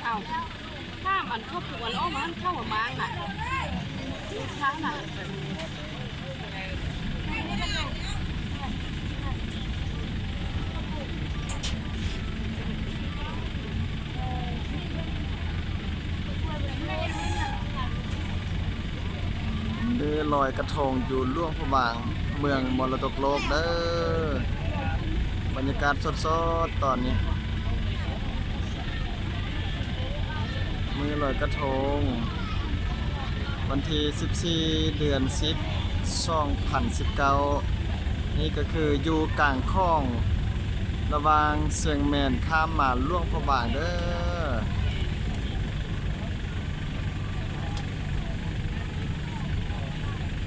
ເອົາ ຖາມອັນເຂົາປູກອັນອອກມາ ເຂົາມາງນະ ທາງນະ. ມື້ລອຍກະທົງຢູ່ຫຼວງພະບາງ ເມືອງມໍລະດົກໂລກເດີ. ບັນຍາກາດສົດໆຕອນນີ້ ມື້ລອຍກະທົງ ວັນທີສິບສີ່ ເດືອນສິບ ສອງພັນສິບເກົ້າ ນີ້ກະຄືຢູ່ກາງຂອງ ລະຫວ່າງຊຽງແມນຂ້າມມາຫຼວງພະບາງເດີ.